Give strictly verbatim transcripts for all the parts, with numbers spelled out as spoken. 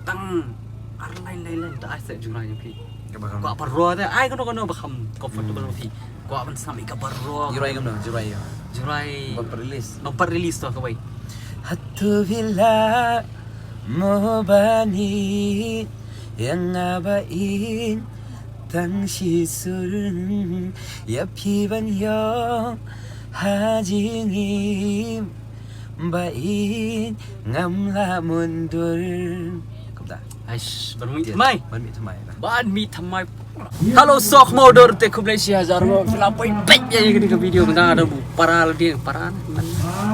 Tang ar lai lai lai ta ai se Jurai ïa phi. Ka ba kam. Kwah baroh te ai kano kano ba kham comfortable ïa phi. Kwah ban sam ïa ka baroh. Jurai kam no, Jurai ïa. Jurai. Bumper release. Bumper release to kawei. Hatu bila mo bani yang aba in tang shi sur ya phi ban yong ha jingim ba in ngam la mundur. Kumta. Aish, ban mih thymmai. Ban mih thymmai. Ban mih thymmai. Hello, sok mo dor te khublei shi hajar mo. Phi la poi peit ïa kane ka video mynta da bu para la ding para.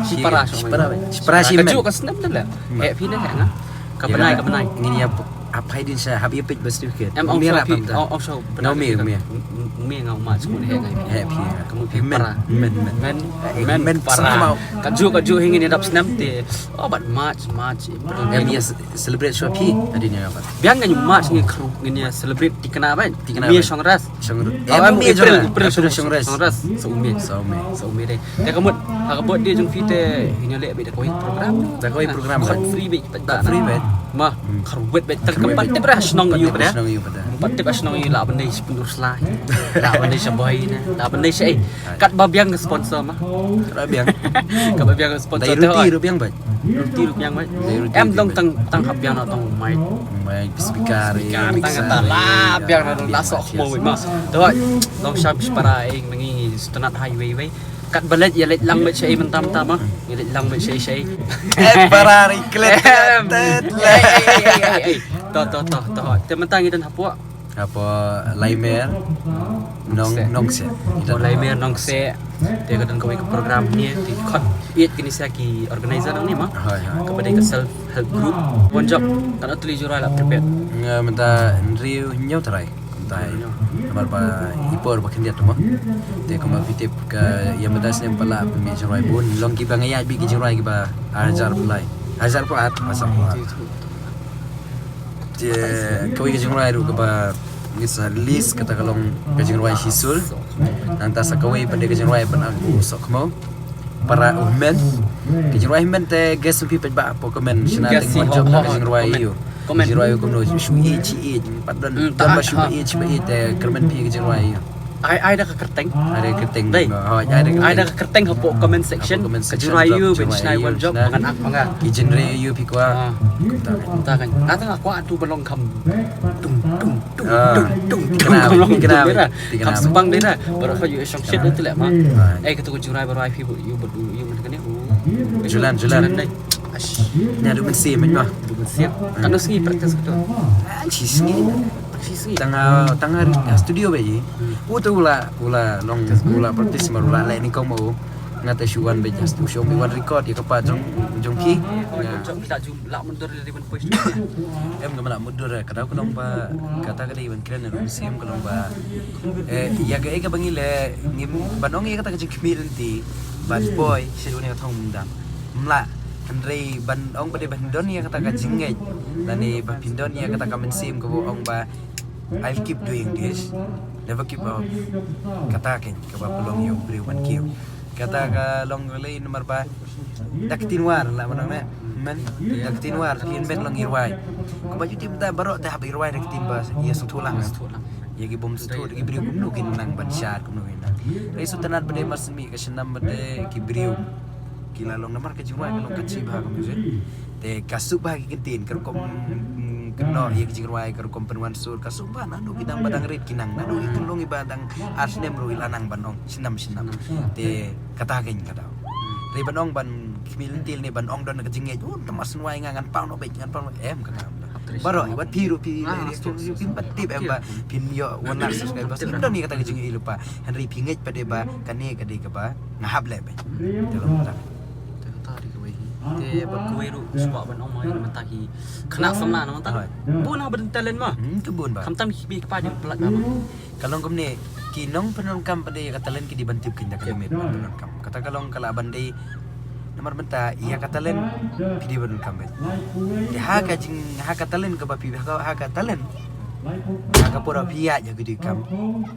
Shi para, shi para, shi para shi men. Ka ju ka snap da la. Heh phi ne heh nga. Ka bnai, ka bnai. Ngin ïa ap hai din sha hap ïa peit ba certificate. Em ong sha phi, ong sha. Nga umi, umi. Umi nga umi sku ne heh nga. Heh phi. Ka mu phi para. Men, men. Men, men para. Ka ju, ka ju hi ngin ïa dap snap te. Oh, but March, March, April. Em ïa celebrate shuwa phi, hadien ïa nga pat. Biang ngan ïa March ngi kru, ngin ïa celebrate tikna ban. Tikna ban. Mei Shongras. Shongras. Oh, em, em, April, April, April Shongras. Shongras. Sa u Mei. Sa u Mei. Sa u Mei dei. Te ka mut, ha ka birthday jong phi te, ngin ïa leh beit da kawei program. Da kawei program. Khot free beit. Khot free beit. Ma, khot free beit. Tang ka pat tip ra shnong ïa u pat. Shnong ïa u pat. Pat tip ra shnong ïa u la ban dei shi pyndur sla. La ban dei sha boi ne. La ban dei sha ei. Kat ba biang ka sponsor ma. Kat ba biang. Kat ba biang ka sponsor. Dai ruti ruh biang bad. Ruti ruh biang bad. Em dong tang tang hap biang na tang mic. Mic speaker. Tang ta la biang na la sok mo ma. To dong sham para ing mengi stunat hai wei wei. Kat ba leit ïa leit lang bad sha ei mentam tam ma. Ïa leit lang bad sha ei sha ei. Eh para ri klet. To to to to. Te mentang ngi don hapoh. Hapoh Laimer Nong Nongse. Hapoh Laimer Nongse. Te ka don kawei ka program ne te khot ïeit kini sa ki organizer nang ni ma. Hoi hoi. Ka ba dei ka self help group. Bon job kan atli jura la prepare. Nga mynta hynriew hynñiew trai. Mynta namar ba i por ba khyndiat ma. Te kumba phi tip ka ïa mynta snem ba la pynmih jingrwai bun long kiba nga ïaid beit ki jingrwai kiba hajar pulai. Hajar pulai, hajar pulai. Te kawei ka jingrwai ruh kaba ngi sa release kata ka long ka jingrwai Shisur. Nangta sa kawei pat de ka jingrwai ban aku sok mo. Para u hynmen. Ka jingrwai hynmen te guess phi pat ba po comment shna teng mon jong ka jingrwai ïa u. Jingrwai u kumno shu ïeit ïeit pat don don ba shu ïeit shu ïeit te kyrmen phi ka jingrwai ïa u. Ai ai da ka kyrteng. Ai da ka kyrteng. Dei. Ai da ka kyrteng hapoh comment section. Ka jingrwai ïa u ban shna wan jop ba ngan ak ma nga. Ki jingrwai ïa u phi kwah. Kumta kan. Nga tang nga kwah tu ba long kham tung tung tung tung tung. Kena kena kham sbang dei na. Baroh ka ïa shong shit tu leh ma. Ai ka tu ka jingrwai baroh ai phi ïa u ïa u kane u. Julan julan. Nya du mynsiem ma. Du mynsiem. Kan u sngi practice tu. Shi sngi. Tang ah, tang ah studio ba ji. U tu ula ula long ula practice mar ula leh ni kong mo. Nga te shu wan ba just shu mi wan record ïa ka pa jong jong ki. Jong ki ta ju la mundur dari ban push. Em nga la mundur ka dau ka long ba kata ka dei ban kren ru sim ka long ba. Eh ïa ka ïa ka ba ngi le ngim ban ong ïa kata ka jingkhmih lynti ban poi sha dunia ka thong mdang. Mla hynrei ban ong ba dei ban don ïa kata ka jingngeit lane ba phin don ïa kata ka mynsiem ka ba ong ba I'll keep doing this. Never give up. Kata kein kaba pynlong ïa u briew ban kiew. Kata ka long ka lei namar ba da ka ktien war la ba nang ne. Men da ka ktien war ki invent long i rwai. Kumba ju tip da baroh te hap i rwai da ka ktien ba ïa sngewthuh lang. Ïa ki bym sngewthuh ki briew kumno kin nang ban shar kumno kin nang. Rei sngewtynnat ba dei mar sngewmih ka shnam ba dei ki briew. Ki la long namar ka jingrwai ka long ka chi bha ka music. Te ka suk bha ki ktien ka rukom kynnoh ïa ki jingrwai ka rukom pynwan sur ka suk bha naduh ki dang ba dang rit ki nang naduh ki kynlong iba dang ar snem ruh i la nang ban ong snem snem. Te kata kein ka dau. Te ban ong ban khmih lynti ne ban ong don ka jingngeit un ta mar sngewai nga ngan pau no beit ngan pau no em ka dau. Baroh i wat phi ruh phi phi bat tip em ba phin ïoh wan lakh subscribers phin don ïa kata ka jingïohi lypa. Hynrei phi ngeit pat ïa ba kane ka dei kaba nga hap leh beit. Te long kata. Te kata dei kawei hi. Te bad kawei ruh shuwa ban ong ma ïa mynta ki khynnah samla na mynta. Bun ha ba don talent ma. Hmm, ki bun ba. Khamtam ki bi kpa dei plat na ma. Ka long kumne ki nongpyndonkam pat dei ka talent ki dei ban tip kein da ka limit ban pyndonkam. Kata ka long ka la ban dei namar mynta ïa ka talent phi dei ban pyndonkam beit. Te ha ka jing ha ka talent kaba phi ha ka talent ha ka por ba phi ïaid ïa ki dei kam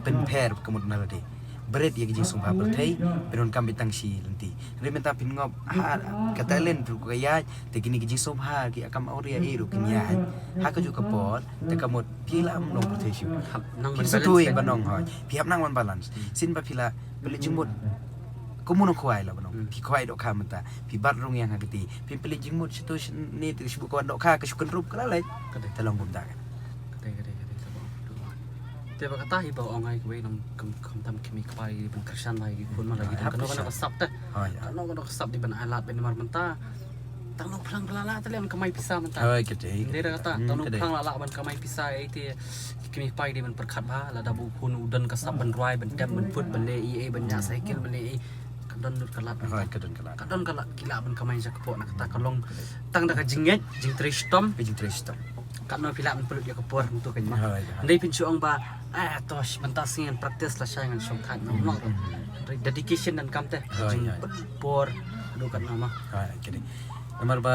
pynpher ka mut na la dei. bret ïa ki jingsngewbha pyrthei, pyndonkam beit tang shi lynti. Hynrei mynta phin ngop ha ka talent ruh ka ïaid, te kine ki jingsngewbha ki akam awria ei ruh kin ïaid ha kajuh ka por, te ka mut phi lah ban long pyrthei shuh. Phin sngewthuh ban ong hoi, phi hap nang ban balance. Sien ba phi lah pynleit jingmut kum u nongkhwai lah ban ong. Phi khwai dohkha mynta, phi bat rung ïa nga kati, phin pynleit jingmut shatu shane, te shu buh ka wan dohkha, ka shu kynrup, ka la leit. Te long kumta kan. Te ba kata hi ba ong ai kawei nang kam kam tam kmie kpa ïa ban kyrshan ba ïa ki khun ma la ki dang kano kano ka sap te. Kano kano ka sap dei ban ai lad ban mar mynta. Tang no phlang ba la lah te leh ban kamai pisa mynta. Hoi kata. Dei da kata tang no phlang la lah ban kamai pisa, ïa te kmie kpa ïa dei ban pyrkhat ba lada ba u khun u don ka sap ban rwai, ban tem, ban put, ban leh ïa, ban ñiah cycle, ban leh ïa. Ka don lut ka lad. Hoi ka don ka lad. Ka don ka lad ki lah ban kamai sha ka por na kata ka long tang da ka jingngeit, jingtrei shitom. Ka jingtrei shitom. Katno phi lah ban pynlut ïa ka por hangto kan ma. Hoi hoi. Dei phin shu ong ba, ah, tosh, mynta sngi ngan practice lashai ngan shong thait, no no. Dedication donkam te. Hoi hoi. Jingpynlut por haduh katno ma. Hoi kata. Namar ba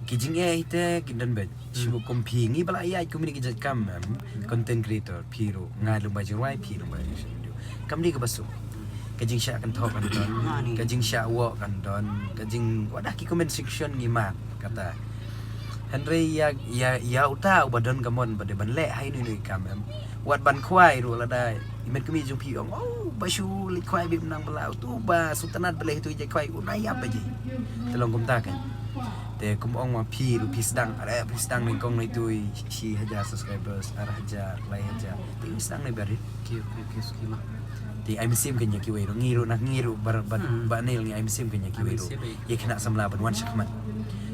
ki jingeh hi te ki don beit. Shu kum phi ngi ba la ïaid kum kine ki jait kam, em, content creator, phi ruh nga lum ba jingrwai, phi lum ba jingshah video. Kam dei kaba suk. Ka jingshah kynthoh kan don, ka jingshah woh kan don, ka jing wadah ki comment section ngi mad kata. Hynrei ïa ïa ïa uta uba don ka mon ba dei ban leh ha ino ino i kam, em. Wat ban khwai ruh lada i met kmie jong phi ong, oh, ba shu leit khwai beit mynta ba la, utu ba sngewtynnat ba leh ito i jait khwai, u na ïap ba ji. Te long kumta kan. Te kum ong ma phi ruh phi sdang, are phi sdang nyngkong na ito i shi hajar subscribers, ar hajar, lai hajar. Te phi sdang na i ba rit. Ki ki ki suki ma. Te ai mynsiem kan ïa kiwei ruh, ngi ruh na ngi ruh bar ba ba nil ngi ai mynsiem kan ïa kiwei ruh. Ïa khynnah samla ban wan shakhmat.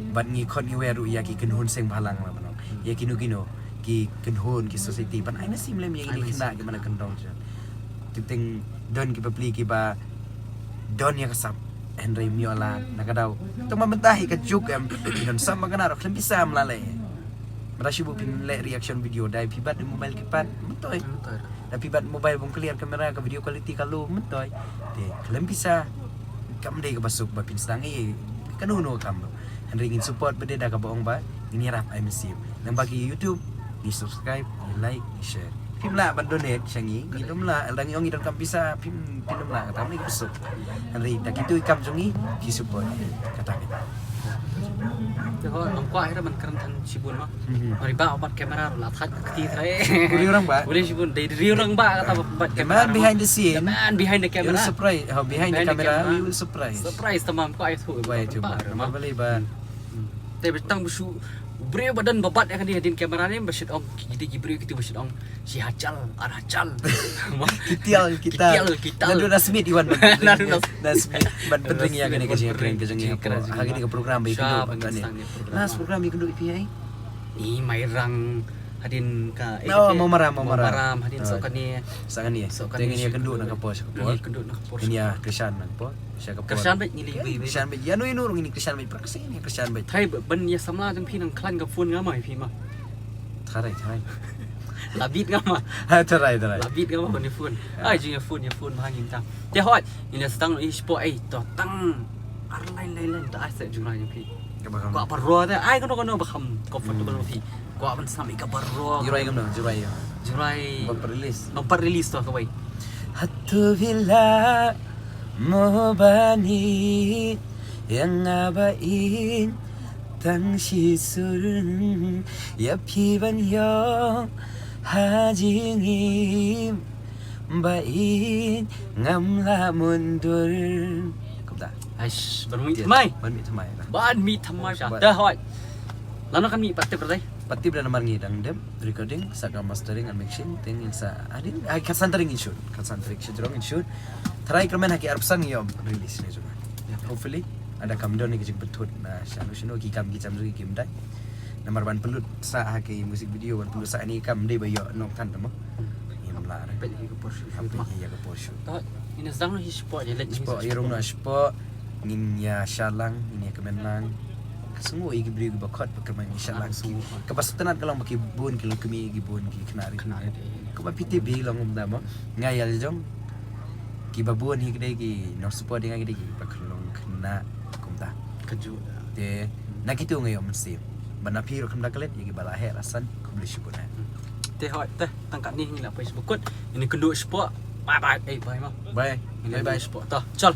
Bad ngi khot ngi wer ruh ïa ki kynhun seng bhalang la ban ong. Ïa kino kino ki kynhun ki society ban ai mynsiem lem ïa kine ki khynnah ki mane kyndong. Teng teng don ki bapli kiba don ïa ka sap, hynrei ym ïoh lad na ka daw. Tang ba mynta hi ka juk em, ki don sap ba kane ruh khlem pisa ym lah leh. Mynta shu buh phin leh reaction video, dei phi bat mobile keypad, myntoi. Da phi bat mobile bym clear camera, ka video quality ka low, myntoi. Te khlem pisa kam dei kaba suk ba phin sdang ei kano kano ka kam ruh. Hynrei ngin support ba dei da kaba ong ba ngin ïarap ai mynsiem. Nang ba ki YouTube, ngi subscribe, ngi like, ngi share. Phim lah ban donate sha ngi, ngi dum lah, lada ngi ong ngi donkam pisa, phim phim dum lah, kata ngi khuslai. Hynrei da kito i kam jong ngi, ki support. Kata ngi. Te ho, ngam kwah hi ruh ban kren than shibun ma. Mari ba bat kamera ruh la thait kti thrai. Uri orang ba. Uri shibun dei ri orang ba kata bat kamera. The man behind the scene. The man behind the camera. You will surprise. Oh, behind the camera, you will surprise. Surprise tamam kwah itu. Kwah itu ba. Mari balik ba. Te ba tang ba shu briew ba don ba bat ïa kane hadien kamera ne ba shit ong. Kiti ki briew kiti ba shit ong. Shi hachal, ar hachal. Kitial kita. Kitial kita. Naduh na smit iwan ban. Naduh na smit ban pynring ïa kane ka jingkren ka jingkren. Ha kane ka program ba ïa kane. Last program ïa kane pi ai. Ni mai rang hadien ka. No, mau maram, mau maram. Hadien sok kane. Sok kane. Sok kane ïa kane na ka por, sok kane. Kane ïa Krishan na ka por. Sha ka por. Kyrshan beit ngi li beit. Kyrshan beit. Ïa no ïa no ruh ngi kyrshan beit. Prakasi ngi kyrshan beit. Thai ban ïa samla jong phi nang khlaiñ ka phone nga ma phi ma. Tharai tharai. La bit nga ma. Ha tharai tharai. La bit nga ma ban ïa phone. Ai jing ïa phone ïa phone ba ngi ta. Te hoi. Ngi ïa sdang i sport ai to tang. Ar lain lain lain ta ai se jong nga jong phi. Ka ba kham. Ka ba ro te ai kano kano ba kham. Comfortable phi. Kwah ban sam ïa ka baroh. Jurai kam dong, jurai. Jurai. Bumper release. Bumper release to kawei. Hatu bila mo bani ïa nga ba in tang shi sur ïa phi ban ïoh ha jingim ba in ngam lah mundur. Kumta. Aish, ban mih thymmai. Ban mih thymmai. Ban mih thymmai. Dah hoi. Lano kan mih pat tip ra dei. Pat tip da namar ngi dang dep recording, sa ka mastering and mixing, te ngin sa hadien, ai khatsan tarik ngin shoot, khatsan tarik shajrong ngin shoot. Tharai kyrmen ha ki arphew san ngin ïoh release ne jong. Hopefully ada kam don ne ki jingpynthut na shano shano ki kam ki jam jong ki kim dai. Namar ban pynlut sa ha ki music video ban pynlut sa ne kam dei ba ïoh nongthan tamo. Ngim lah re. Peit ïa ka por shoot. Peit ïa ka por shoot. Ina sdang hi sport ïa leh sport ïa rung na sport. Ngin ïa shalang, ngin ïa kmen lang. Ka sngew ïa ki briew kiba khot ba kyrmen ïa shalang. Kaba sngewtynnat ka long ba ki bun ki longkmie ki bun ki khynnah ri. Kaba phi tip hi long kumta mo. Nga ïa la jong kiba bun hi ki dei ki nong support ïa nga ki dei kiba khyllung khynnah kumta. Kajuh. Te na kito nga ïoh mynsiem. Ba na phi ruh khlem da klet ïa kiba la heh la san khublei shibun eh. Te hoi te tang katne ngi la poi sha ba kut. Ngin ïakynduh sport. Bye bye. Eh, bye ma. Bye. Bye bye, sport. To, chal.